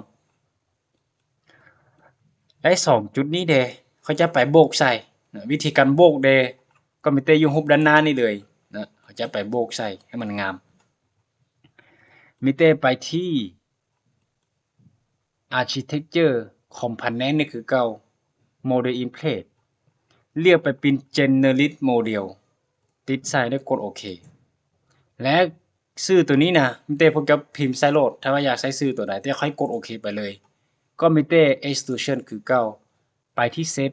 ແລະ ສອງຈຸດນີ້ເດ ເຂົາຈະໄປໂບກໃສ່ນະ, ວິທີການໂບກເດ ກໍມີແຕ່ຢູ່ຮູບດ້ານໜ້ານີ້ເລີຍນະ, ເຮົາຈະໄປໂບກໃສ່ໃຫ້ມັນງາມ. ມີແຕ່ໄປທີ່ Architecture Component ນີ້ຄືເກົ່າ, Model in Place ເລືອກໄປເປັນ Generic Model ຕິດໃສ່ ແລ້ວກົດໂອເຄ. ແລະ ຊື່ຕົວນີ້ນະ ມີແຕ່ພວກເຈົ້າພິມໃສ່ໂລດ ຖ້າວ່າຢາກໃຊ້ຊື່ຕົວໃດ, ແຕ່ຂ້ອຍກົດໂອເຄໄປເລີຍ. ກໍມີແຕ່ Extrusion ຄືເກົ່າ, ໄປທີ່ Set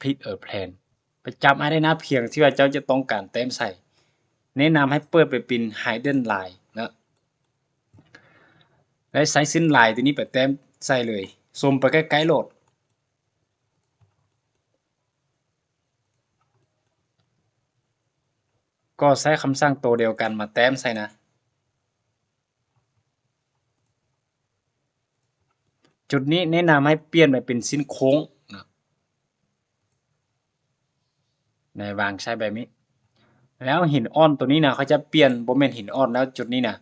Pick a Plane ໄປຈັບໃຫ້ໄດ້ໜ້າພຽງທີ່ວ່າເຈົ້າຈະຕ້ອງການແຕ້ມໃສ່. ແນະນຳໃຫ້ເປີດໄປເປັນ Hidden Line ນະ. ແລະ ໃຊ້ເສັ້ນລາຍຕົວນີ້ໄປແຕ້ມໃສ່ເລີຍ, ຊູມໄປໃກ້ໆໂລດ. ກໍໃຊ້ຄຳສັ່ງໂຕດຽວກັນມາແຕ້ມໃສ່ນະ. ຈຸດນີ້ແນະນຳໃຫ້ປ່ຽນໄປເປັນເສັ້ນໂຄ້ງນະ. ໃນວາງໃສ່ແບບນີ້ ແລ້ວຫີນອ່ອນຕົວນີ້ນະ ເຂົາຈະປ່ຽນ ບໍ່ແມ່ນຫີນອ່ອນແລ້ວ, ຈຸດນີ້ນະ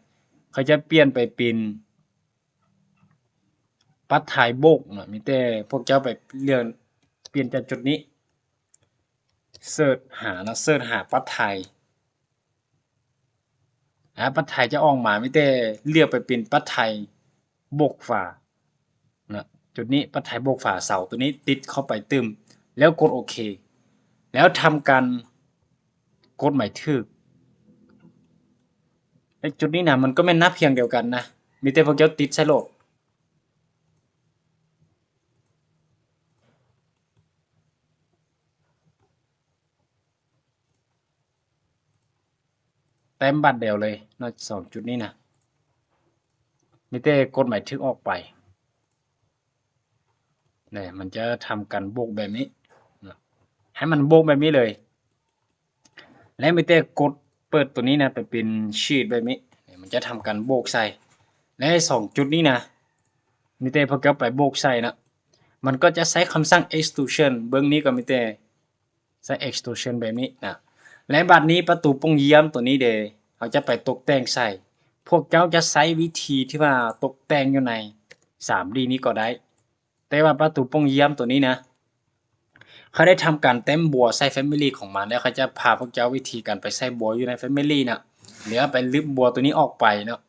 ເຂົາຈະປ່ຽນໄປເປັນປັດໄທໂບກນະ. ມີແຕ່ພວກເຈົ້າໄປເລື່ອນປ່ຽນຈາກຈຸດນີ້ ເສີດຫານະ, ເສີດຫາປັດໄທ. ອາ ປັດໄທຈະອອກມາ, ມີແຕ່ເລືອກໄປເປັນປັດໄທໂບກຝານະ, ຈຸດນີ້ປັດໄທໂບກຝາເສົາຕົວນີ້ ຕິດເຂົ້າໄປຕື່ມ ແລ້ວກົດໂອເຄ ແລ້ວທຳການກົດໝາຍຖືກ. ແລະ ຈຸດນີ້ນະ ມັນກໍແມ່ນໜ້າພຽງດຽວກັນນະ, ມີແຕ່ພວກເຈົ້າຕິດໃສ່ໂລດ. ແຕ້ມບາດດຽວເລີຍເນາະ ສອງຈຸດນີ້ນະ, ມີແຕ່ກົດໝາຍຖືກອອກໄປ. ນີ້ ມັນຈະທຳການໂບກແບບນີ້ນະ, ໃຫ້ມັນໂບກແບບນີ້ເລີຍ. ແລະ ມີແຕ່ກົດເປີດຕົວນີ້ນະ ໄປເປັນ Shade ແບບນີ້, ນີ້ ມັນຈະທຳການໂບກໃສ່. ແລະ ສອງຈຸດນີ້ນະ ມີແຕ່ພວກເຈົ້າໄປໂບກໃສ່ນະ, ມັນກໍຈະໃຊ້ຄຳສັ່ງ Extrusion. ເບິ່ງນີ້ກໍມີແຕ່ ໃຊ້ Extrusion ແບບນີ້ນະ. ແລະ ບາດນີ້ປະຕູປ່ອງຢ້ຽມຕົວນີ້ເດ ເຮົາຈະໄປຕົກແຕ່ງໃສ່. ພວກເຈົ້າຈະໃຊ້ວິທີທີ່ວ່າຕົກແຕ່ງຢູ່ໃນສາມດີນີ້ກໍໄດ້, ແຕ່ວ່າປະຕູປ່ອງຢ້ຽມຕົວນີ້ນະ ເຂົາໄດ້ທຳການແຕ້ມບົວໃສ່ Family ຂອງມັນ ແລ້ວເຂົາຈະພາພວກເຈົ້າວິທີການໄປໃສ່ບົວຢູ່ໃນ Family ນະ ຫຼືວ່າໄປລຶບບົວຕົວນີ້ອອກໄປເນາະ.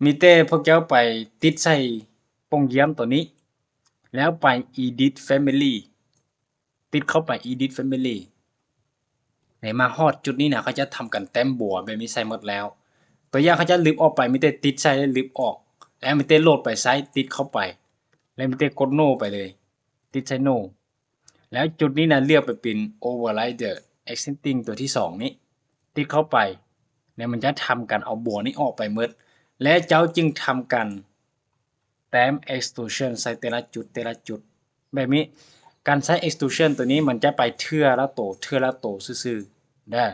ມີແຕ່ພວກເຈົ້າໄປຕິດໃສ່ປ່ອງຢ້ຽມຕົວນີ້ ແລ້ວໄປ Edit Family ຕິດເຂົ້າໄປ Edit Family. ໃນມາຮອດຈຸດນີ້ນະ ເຂົາຈະທຳການແຕ້ມບົວແບບນີ້ໃສ່ໝົດແລ້ວ. ຕົວຢ່າງເຂົາຈະລຶບອອກໄປ ມີແຕ່ຕິດໃສ່ແລ້ວລຶບອອກ, ແລ້ວມີແຕ່ໂຫຼດໄປໃສ່ ຕິດເຂົ້າໄປ ແລ້ວມີແຕ່ກົດ No ໄປເລີຍ, ຕິດໃສ່ No. ແລ້ວຈຸດນີ້ນະ ເລືອກໄປເປັນ Override Existing ຕົວທີສອງນີ້ ຕິດເຂົ້າໄປ ແລ້ວມັນຈະທຳການເອົາບົວນີ້ອອກໄປໝົດ ແລະ ເຈົ້າຈຶ່ງທຳການ ແຕ້ມ Extrusion ໃສ່ແຕ່ລະຈຸດ ແຕ່ລະຈຸດ ແບບນີ້. ການໃຊ້ Extrusion ຕົວນີ້ມັນຈະໄປເທື່ອລະໂຕ ເທື່ອລະໂຕຊື່ໆເດີ.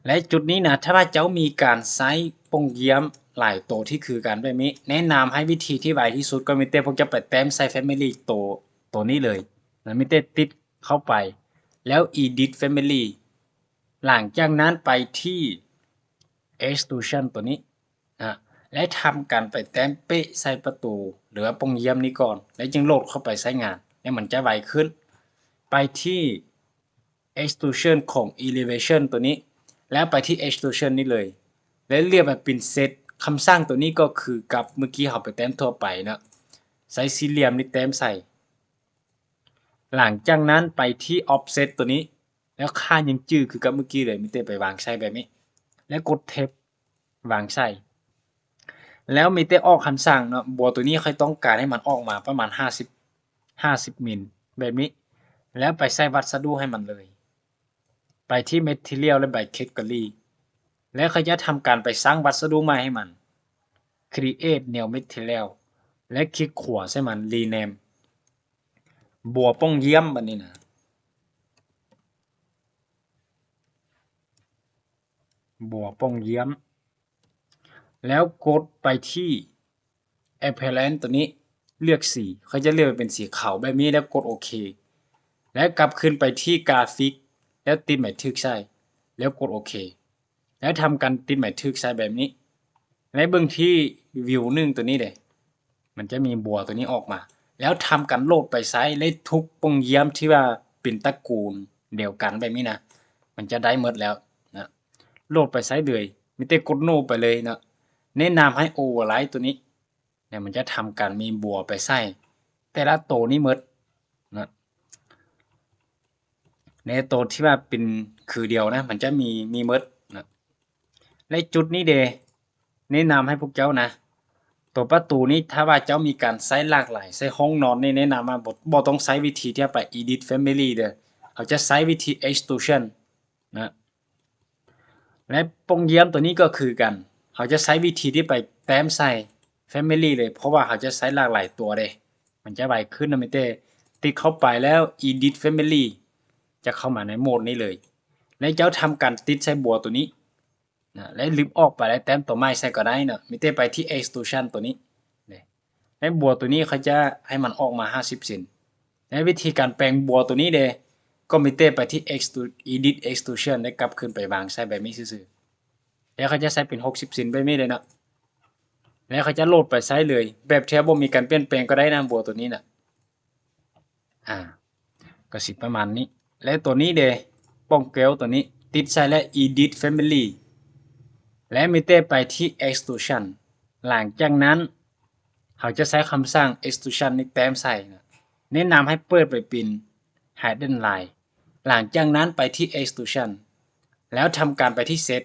ແລະ ຈຸດນີ້ນະ ຖ້າວ່າເຈົ້າມີການໃຊ້ປ່ອງຢ້ຽມຫຼາຍໂຕທີ່ຄືກັນແບບນີ້ ແນະນຳໃຫ້ວິທີທີ່ໄວທີ່ສຸດ ກໍມີແຕ່ພວກເຈົ້າໄປແຕ້ມໃສ່ Family ໂຕ ໂຕນີ້ເລີຍນະ, ມີແຕ່ຕິດເຂົ້າໄປ ແລ້ວ Edit Family. ຫຼັງຈາກນັ້ນໄປທີ່ extrusion ຕົວນີ້ນະ ແລະ ທຳການໄປແຕ້ມເປະໃສ່ປະຕູ ຫຼືວ່າປ່ອງຢ້ຽມນີ້ກ່ອນ ແລ້ວຈຶ່ງໂຫຼດເຂົ້າໄປໃຊ້ງານ ແລ້ວມັນຈະໄວຂຶ້ນ. ໄປທີ່ extrusion ຂອງ elevation ຕົວນີ້ ແລ້ວໄປທີ່ extrusion ນີ້ເລີຍ ແລ້ວເລືອກມາເປັນ set ຄຳສັ່ງຕົວນີ້ກໍຄືກັບເມື່ອກີ້ເຮົາໄປແຕ້ມທົ່ວໄປເນາະ ໃຊ້ສີ່ຫຼ່ຽມນີ້ແຕ້ມໃສ່. ຫຼັງຈາກນັ້ນໄປທີ່ offset ຕົວນີ້ ແລ້ວຄ່າຍັງຈື່ຄືກັບເມື່ອກີ້ເລີຍ ມີແຕ່ໄປວາງໃສ່ແບບນີ້ ແລ້ວກົດ tab ວາງໃສ່ ແລ້ວມີແຕ່ອອກຄຳສັ່ງເນາະ ບົວຕົວນີ້ຂ້ອຍຕ້ອງການໃຫ້ມັນອອກມາປະມານຫ້າສິບ ຫ້າສິບມິນແບບນີ້ ແລ້ວໄປໃສ່ວັດສະດຸໃຫ້ມັນເລີຍ ໄປທີ່ material ແລະ by category ແລ້ວຂ້ອຍຈະທຳການໄປສ້າງວັດສະດຸໃໝ່ໃຫ້ມັນ create new material ແລະ ຄລິກຂວາໃສ່ມັນ rename ບົວປ່ອງຢ້ຽມ ບັດນີ້ນະ ບົວປ່ອງຢ້ຽມ ແລ້ວກົດໄປທີ່ appearance ຕົວນີ້ ເລືອກສີ ຂ້ອຍຈະເລືອກເປັນສີຂາວແບບນີ້ ແລ້ວກົດໂອເຄ ແລ້ວກັບຄືນໄປທີ່ກຣາຟິກ ແລ້ວຕິດໝາຍຖືກໃສ່ ແລ້ວກົດໂອເຄ ແລ້ວທຳການຕິດໝາຍຖືກໃສ່ແບບນີ້ ແລະ ເບິ່ງທີ່ view ໜຶ່ງ ຕົວນີ້ເດ້ ມັນຈະມີບົວຕົວນີ້ອອກມາ ແລ້ວທຳການໂຫຼດໄປໃຊ້ໃນທຸກປ່ອງຢ້ຽມທີ່ວ່າເປັນຕະກູນດຽວກັນແບບນີ້ນະ ມັນຈະໄດ້ໝົດແລ້ວນະ ໂຫຼດໄປໃຊ້ເລີຍ ມີແຕ່ກົດ no ໄປເລີຍເນາະ. ແນະນຳໃຫ້ override ຕົວນີ້ ແລ້ວມັນຈະທຳການມີບົວໄປໃສ່ແຕ່ລະໂຕນີ້ໝົດນະ. ໃນໂຕທີ່ວ່າເປັນຄືດຽວນະ ມັນຈະມີ ມີໝົດນະ. ແລະ ຈຸດນີ້ເດ ແນະນຳໃຫ້ພວກເຈົ້ານະ ໂຕປະຕູນີ້ ຖ້າວ່າເຈົ້າມີການໃຊ້ຫຼາກຫຼາຍ ໃຊ້ຫ້ອງນອນນີ້ ແນະນຳວ່າບໍ່ ບໍ່ຕ້ອງໃຊ້ວິທີທີ່ໄປ edit family ເດີ ເຮົາຈະໃຊ້ວິທີ extrusion ນະ. ແລະ ປ່ອງຢ້ຽມຕົວນີ້ກໍຄືກັນ ເຮົາຈະໃຊ້ວິທີທີ່ໄປແຕ້ມໃສ່ family ເລີຍ ເພາະວ່າເຮົາຈະໃຊ້ຫຼາກຫຼາຍຕົວເດ້ ມັນຈະໄວຂຶ້ນນະ. ມີແຕ່ຕິດເຂົ້າໄປແລ້ວ edit family ຈະເຂົ້າມາໃນໂໝດນີ້ເລີຍ ແລະ ເຈົ້າທຳການຕິດໃສ່ບົວຕົວນີ້ນະ ແລະ ລຶບອອກໄປ ແລະ ແຕ້ມຕົວໃໝ່ໃສ່ກໍໄດ້ເນາະ. ມີແຕ່ໄປທີ່ extrusion ຕົວນີ້ເດ້ ໃນບົວຕົວນີ້ເຂົາຈະໃຫ້ມັນອອກມາຫ້າສິບເຊັນ. ໃນວິທີການແປງບົວຕົວນີ້ເດ ກໍມີແຕ່ໄປທີ່ extrude edit extrusion ແລ້ວກັບຄືນໄປວາງໃສ່ແບບນີ້ຊື່ໆ ແລ້ວເຂົາຈະໃສ່ເປັນຫົກສິບເຊັນແບບນີ້ເລີຍເນາະ ແລ້ວເຂົາຈະໂຫຼດໄປໃຊ້ເລີຍ ແບບທີ່ບໍ່ມີການປ່ຽນແປງກໍໄດ້ນະ ບົວຕົວນີ້ນະ. ອາ ກໍຊິປະມານນີ້ ແລະ ຕົວນີ້ເດ ປ່ອງແກ້ວຕົວນີ້ ຕິດໃສ່ແລ້ວ edit family ແລະ ມີແຕ່ໄປທີ່ extrusion. ຫຼັງຈາກນັ້ນ ເຮົາຈະໃຊ້ຄຳສັ່ງ extrusion ນີ້ແຕ້ມໃສ່ນະ ແນະນຳໃຫ້ເປີດໄປເປັນ hidden line. ຫຼັງຈາກນັ້ນໄປທີ່ extrusion ແລ້ວທຳການໄປທີ່ set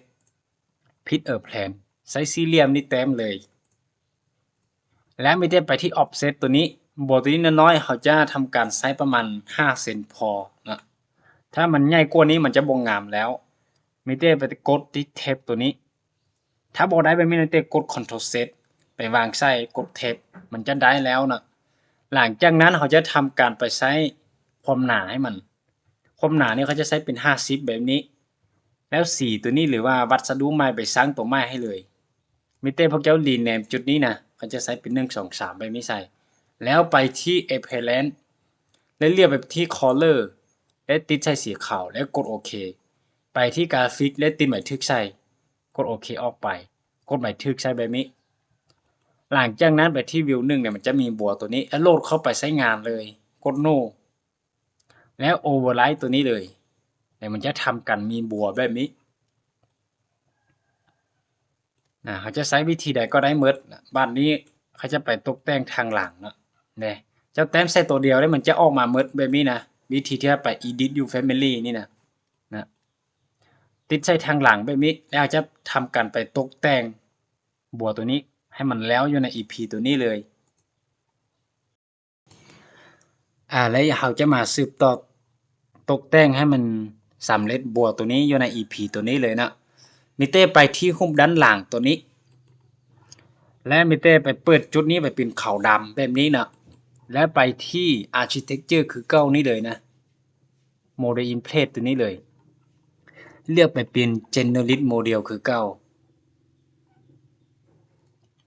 pick a plane ໃຊ້ສີ່ຫຼ່ຽມນີ້ແຕ້ມເລີຍ ແລ້ວມີແຕ່ໄປທີ່ offset ຕົວນີ້ ບົວຕົວນີ້ນ້ອຍໆ ເຮົາຈະທຳການໃຊ້ປະມານຫ້າເຊັນພໍນະ. ຖ້າມັນໃຫຍ່ກວ່ານີ້ມັນຈະບໍ່ງາມແລ້ວ ມີແຕ່ໄປກົດທີ່ tab ຕົວນີ້. ຖ້າບໍ່ໄດ້ແບບນີ້ ມີແຕ່ກົດ control z ໄປວາງໃສ່ ກົດ tab ມັນຈະໄດ້ແລ້ວນະ. ຫຼັງຈາກນັ້ນເຮົາຈະທຳການໄປໃຊ້ຄວາມໜາໃຫ້ມັນ ຄວາມໜານີ້ເຂົາຈະໃຊ້ເປັນຫ້າສິບແບບນີ້ ແລ້ວສີຕົວນີ້ ຫຼືວ່າວັດສະດຸໃໝ່ໄປສ້າງຕົວໃໝ່ໃຫ້ເລີຍ. ມີແຕ່ພວກເຈົ້າ rename ຈຸດນີ້ນະ ເຂົາຈະໃຊ້ເປັນໜຶ່ງ ສອງ ສາມ ແບບນີ້ໃສ່ ແລ້ວໄປທີ່ appearance ແລ້ວເລືອກໄປທີ່ color ແລ້ວຕິດໃສ່ສີຂາວ ແລ້ວກົດໂອເຄ. ໄປທີ່ກຣາຟິກ ແລ້ວຕິດໝາຍຖືກໃສ່ ກົດໂອເຄອອກໄປ ກົດໝາຍຖືກໃສ່ແບບນີ້. ຫຼັງຈາກນັ້ນໄປທີ່ view ໜຶ່ງ ເນຍ ມັນຈະມີບົວຕົວນີ້ ແລ້ວໂຫຼດເຂົ້າໄປໃຊ້ງານເລີຍ ກົດ no ແລ້ວ override ຕົວນີ້ເລີຍ ແລ້ວມັນຈະທຳການມີບົວແບບນີ້ນະ. ເຮົາຈະໃຊ້ວິທີໃດກໍໄດ້ໝົດນະ. ບາດນີ້ເຂົາຈະໄປຕົກແຕ່ງທາງຫຼັງເນາະ ເດ້ ເຈົ້າແຕ້ມໃສ່ຕົວດຽວ ແລ້ວມັນຈະອອກມາໝົດແບບນີ້ນະ ວິທີທີ່ໄປ edit your family ນີ້ນະ ນະ ຕິດໃສ່ທາງຫຼັງແບບນີ້ ແລ້ວເຮົາຈະທຳການໄປຕົກແຕ່ງບົວຕົວນີ້ໃຫ້ມັນແລ້ວຢູ່ໃນ EP ຕົວນີ້ເລີຍ. ອາ ແລ້ວເຮົາຈະມາສືບຕໍ່ຕົກແຕ່ງໃຫ້ມັນສຳເລັດບົວຕົວນີ້ຢູ່ໃນ EP ຕົວນີ້ເລີຍເນາະ. ມີແຕ່ໄປທີ່ຮູບດ້ານຫຼັງຕົວນີ້ ແລະ ມີແຕ່ໄປເປີດຈຸດນີ້ໄປເປັນຂາວດຳແບບນີ້ເນາະ ແລະ ໄປທີ່ architecture ຄືເກົ່ານີ້ເລີຍນະ. Model in place ຕົວນີ້ເລີຍ ເລືອກໄປເປັນ generic model ຄືເກົ່າ.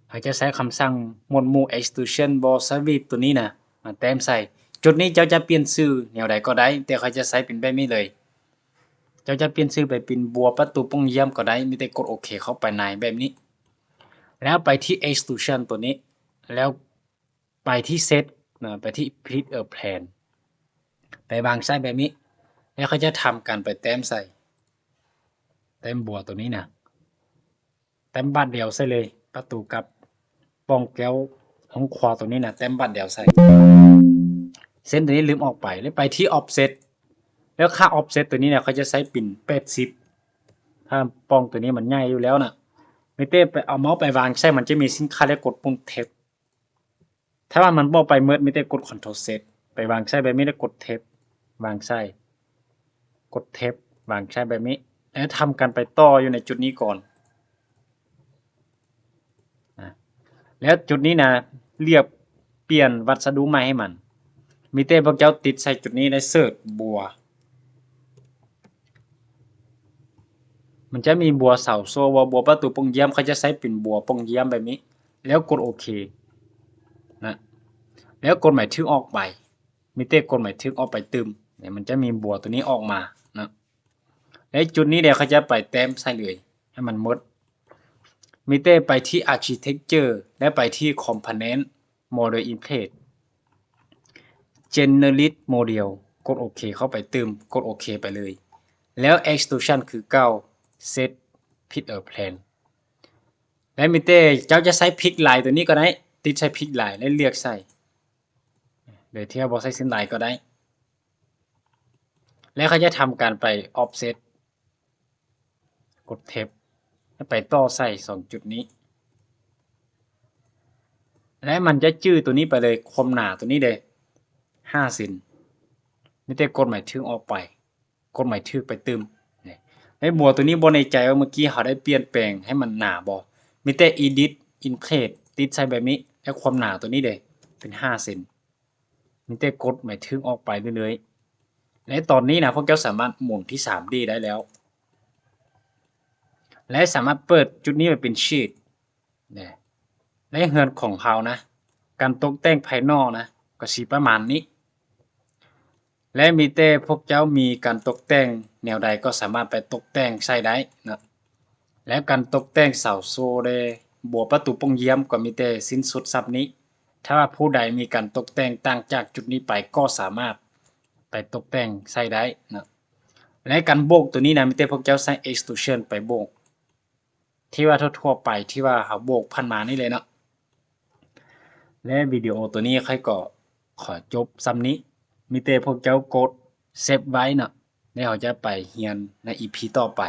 ເຮົາຈະໃຊ້ຄຳສັ່ງໝວດໝູ່ extrusion ball sweep ຕົວນີ້ນະ ມາແຕ້ມໃສ່. ຈຸດນີ້ເຈົ້າຈະປ່ຽນຊື່ແນວໃດກໍໄດ້ ແຕ່ຂ້ອຍຈະໃຊ້ເປັນແບບນີ້ເລີຍ. ເຈົ້າຈະປ່ຽນຊື່ໄປເປັນບົວປະຕູປ່ອງຢ້ຽມກໍໄດ້, ມີແຕ່ກົດໂອເຄເຂົ້າໄປໃນແບບນີ້ ແລ້ວໄປທີ່ extrusion ຕົວນີ້ ແລ້ວໄປທີ່ set ນະ, ໄປທີ່ pick a plane ໄປວາງໃສ່ແບບນີ້ ແລ້ວເຂົາຈະທຳການໄປແຕ້ມໃສ່ ແຕ້ມບົວຕົວນີ້ນະ ແຕ້ມບາດດຽວໃສ່ເລີຍ ປະຕູກັບປ່ອງແກ້ວຫ້ອງຄົວຕົວນີ້ນະ ແຕ້ມບາດດຽວໃສ່ ເສັ້ນຕົວນີ້ລືມອອກໄປ ແລ້ວໄປທີ່ offset ແລ້ວຄ່າ offset ຕົວນີ້ນະ ເຂົາຈະໃຊ້ເປັນແປດສິບ ຖ້າປ່ອງຕົວນີ້ມັນໃຫຍ່ຢູ່ແລ້ວນະ ມີແຕ່ໄປເອົາເມົາສ໌ໄປວາງໃສ່ ມັນຈະມີສິນຄ້າ ແລ້ວກົດປຸ່ມ tab ຖ້າວ່າມັນບໍ່ໄປໝົດ ມີແຕ່ກົດ control Z ໄປວາງໃສ່ແບບນີ້ ແລ້ວກົດ tab ວາງໃສ່ ກົດ tab ວາງໃສ່ແບບນີ້ ແລ້ວທຳການໄປຕໍ່ຢູ່ໃນຈຸດນີ້ກ່ອນນະ ແລ້ວຈຸດນີ້ນະ ເລືອກປ່ຽນວັດສະດຸໃໝ່ໃຫ້ມັນ ມີແຕ່ພວກເຈົ້າຕິດໃສ່ຈຸດນີ້ ແລ້ວເສີດບົວ ມັນຈະມີບົວເສົາໂສ້ ບົວ ບົວປະຕູປ່ອງຢ້ຽມ ເຂົາຈະໃຊ້ເປັນບົວປ່ອງຢ້ຽມແບບນີ້ ແລ້ວກົດໂອເຄນະ ແລ້ວກົດໝາຍຖືກອອກໄປ ມີແຕ່ກົດໝາຍຖືກອອກໄປຕື່ມ ນີ້ ມັນຈະມີບົວຕົວນີ້ອອກມານະ ແລະ ຈຸດນີ້ແຫຼະ ເຂົາຈະໄປແຕ້ມໃສ່ເລີຍໃຫ້ມັນໝົດ ມີແຕ່ໄປທີ່ architecture ແລະ ໄປທີ່ component model in place generate model ກົດໂອເຄເຂົ້າໄປຕື່ມ ກົດໂອເຄໄປເລີຍ ແລ້ວ extrusion ຄືເກົ່າ set pick a plane ແລະ ມີແຕ່ເຈົ້າຈະໃຊ້ pick line ຕົວນີ້ກໍໄດ້ ຕິດໃສ່ pick line ແລະ ເລືອກໃສ່ ໂດຍທີ່ເຮົາບໍ່ໃຊ້ເສັ້ນລາຍກໍໄດ້ ແລ້ວເຂົາຈະທຳການໄປ offset ກົດ tab ແລ້ວໄປຕໍ່ໃສ່ສອງຈຸດນີ້ ແລະ ມັນຈະຈື່ຕົວນີ້ໄປເລີຍ ຄວາມໜາຕົວນີ້ເດ້ ຫ້າເຊັນ ມີແຕ່ກົດໝາຍຖືກອອກໄປ ກົດໝາຍຖືກໄປຕື່ມ ນີ້ ໃນບົວຕົວນີ້ບໍ່ແນ່ໃຈວ່າເມື່ອກີ້ເຮົາໄດ້ປ່ຽນແປງໃຫ້ມັນໜາບໍ່ ມີແຕ່ edit in place ຕິດໃສ່ແບບນີ້ ແລະ ຄວາມໜາຕົວນີ້ເດ້ ເປັນຫ້າເຊັນ ມີແຕ່ກົດໝາຍຖືກອອກໄປເລື້ອຍໆ ແລະ ຕອນນີ້ນະ ພວກເຈົ້າສາມາດໝູນທີ່ສາມດີໄດ້ແລ້ວ ແລະ ສາມາດເປີດຈຸດນີ້ໄປເປັນ sheet ແນະ ໃນເຮືອນຂອງເຮົານະ ການຕົກແຕ່ງພາຍນອກນະ ກໍຊິປະມານນີ້ ແລະ ມີແຕ່ພວກເຈົ້າມີການຕົກແຕ່ງແນວໃດກໍສາມາດໄປຕົກແຕ່ງໃສ່ໄດ້ນະ ແລະ ການຕົກແຕ່ງເສົາໂສ້ ແລະ ບົວປະຕູປ່ອງຢ້ຽມກໍມີແຕ່ສິ້ນສຸດສ່ຳນີ້ ຖ້າວ່າຜູ້ໃດມີການຕົກແຕ່ງຕ່າງຈາກຈຸດນີ້ໄປກໍສາມາດໄປຕົກແຕ່ງໃສ່ໄດ້ນະ ແລະ ການໂບກຕົວນີ້ນະ ມີແຕ່ພວກເຈົ້າໃຊ້ extrusion ໄປໂບກ ທີ່ວ່າທົ່ວໆໄປ ທີ່ວ່າເຮົາໂບກຜ່ານມານີ້ແຫຼະເນາະ ແລະ ວິດີໂອຕົວນີ້ຂ້ອຍກໍຂໍຈົບສ່ຳນີ້ ມີແຕ່ພວກເຈົ້າກົດ save ໄວ້ເນາະ ແລ້ວເຮົາຈະໄປຮຽນໃນ ອີພີ ຕໍ່ໄປ.